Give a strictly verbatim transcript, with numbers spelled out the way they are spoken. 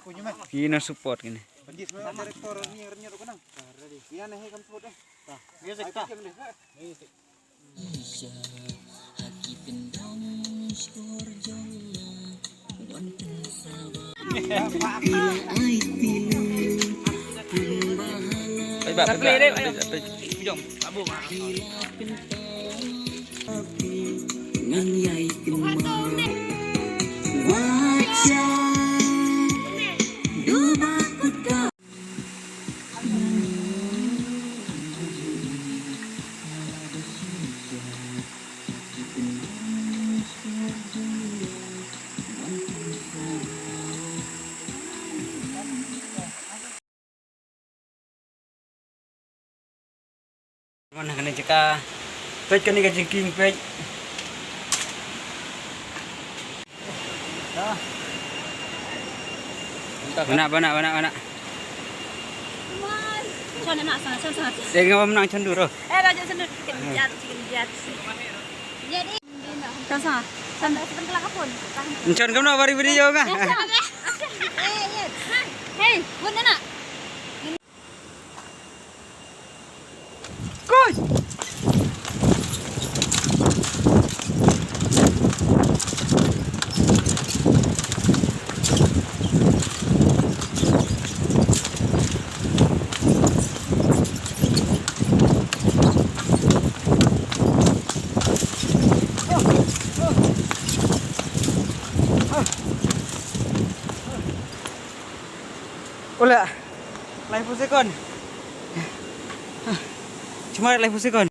Kine support kine. Peit ba, peit ba, peit ba, peit ba. Wan ha kane jaka. Peit kane ka jingkieng, peit. Bana, bana, bana, bana. Chon na, chon, chon, chon. Dei nga bam nang chon duro. Eh, raja chon duro. Kena jat, kena jat. Jadi. Kan sa, kan sa pun kelak pun. Encon kam na bari video ka. Eh, yes. Hey, pun na. Koi. Ula, laiphew second. Cuma laiphew second.